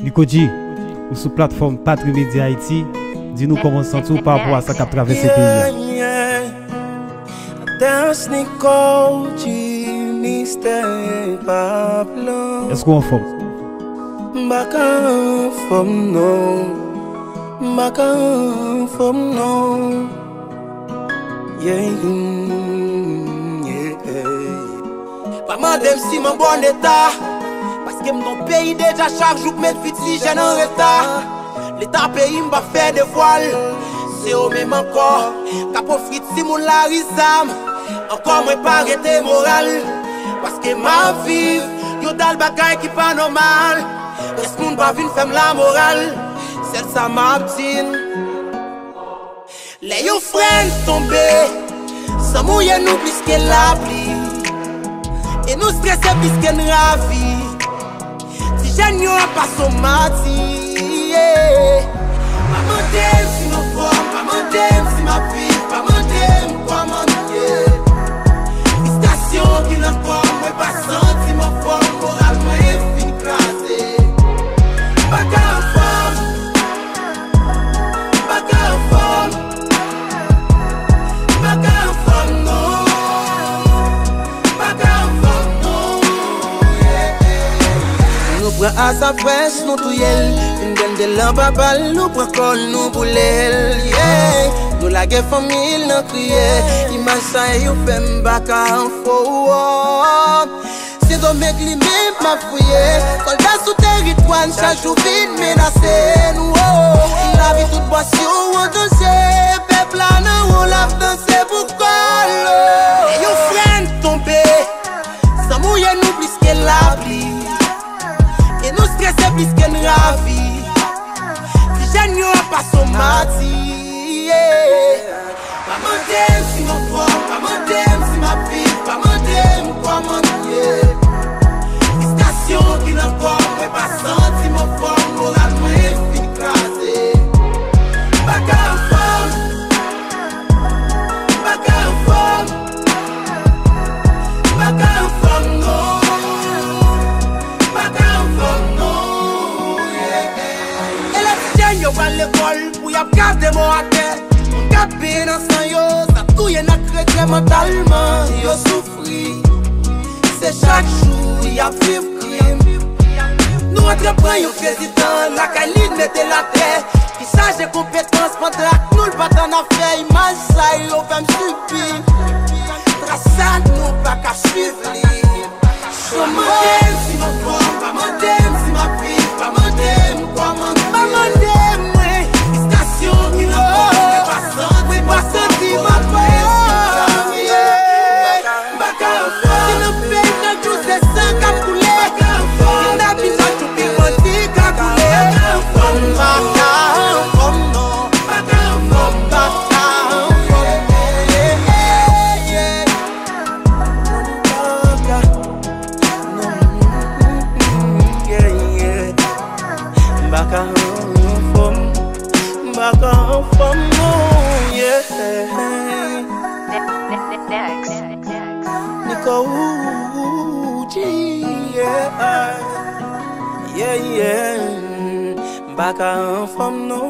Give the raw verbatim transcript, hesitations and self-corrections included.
Nico G, ou sou platfòm Patri Media Haiti, di nou kòman w santi w pa rapò a sa k ap travèse peyi a. Yeah, yeah. Dance Nico G, Mister Pablo. Èske w anfòm? M pa ka anfòm non. M pa ka anfòm non. Yeah, yeah. Pa mande m si m an bòn eta, paske m nan peyi deja, chak jou k met fi ti jèn an reta. Leta peyi m pa fè devwa l, se yo menm ankò k ap ofri timoun lari zam. Ankò mwen pa rete moral, paske m ap viv yon dal bagay ki pa nòmal. Rès moun pa vin fè m lamoral, sèl sa m ap di n. Lè yon frè n tonbe, san mouye nou plis ke lapli, e nou strese plis ke n ravi. Ti jèn yo ap pase w mati, yeah. Pa mande m si m anfòm, pa mande m si m ap viv, pa mande m kòman nou ye. Fristrasyon ki nan kò m, mwen pa santi m anfòm, moral mwen fin kraze. M pa ka anfòm, m pa ka anfòm, m pa ka anfòm non. Pa ka anfòm non, yeah, yeah. Nou pran Asafrèch, nou touye l. Vin vennde lan papa l, nou pran kò l, nou boule l, yeah. Nou lage fanmi l nan kriye. Imaj sa yo fè m pa ka anfòm. Sendomeng li menm m ap fouye. Sòlda sou teritwa n chak jou vin menase n, oh. Lavi tout bò si w an danje. Pèp la nan wou l ap danse pou kò l, oh. Lè yon frè n tonbe, san mouye nou plis ke lapli, e nou strese plis ke n ravi. Ti jèn yo ap pase w mati, yeah. Pa mande m si m anfòm, pa mande m si m ap viv, pa mande m kòman nou ye. Fristrasyon ki nan kò m, mwen pa santi m anfòm, moral mwen fin kraze. M pa ka anfòm, m pa ka anfòm, m pa ka anfòm non. M pa ka anfòm non, yeah. E lè ti jèn yo pral lekòl pou y ap gade mò atè, gad pen nan san yo, sa touye n ak kretyen mantalman. Yo soufri, se chak jou y ap viv krim. Nou antre pran yon prezidan, lakay li n mete l atè, ki chaje konpetans, pandan ak nou l pa t annafè. Imaj sa yo fè m sibi, tras sa nou pa ka swiv li. Pa mande m si m anfòm, pa mande m si m ap viv, pa mande m kòman m ye. Pa mande m, mwen. Fristrasyon ki nan kò m, mwen pa santi m anfòm, yeah. M pa ka anfòm. Si nan peyi chak jou se san k ap koule, m pa ka anfòm. Kidnapin chak jou pil bandi ka koule. M pa ka anfòm, m pa ka anfòm non. M pa ka anfòm, m pa ka anfòm, yeah, yeah, yeah. M pa ka anfòm, m pa ka anfòm non, yeah. Nico G, yeah. Yeah, yeah. M pa ka anfòm non.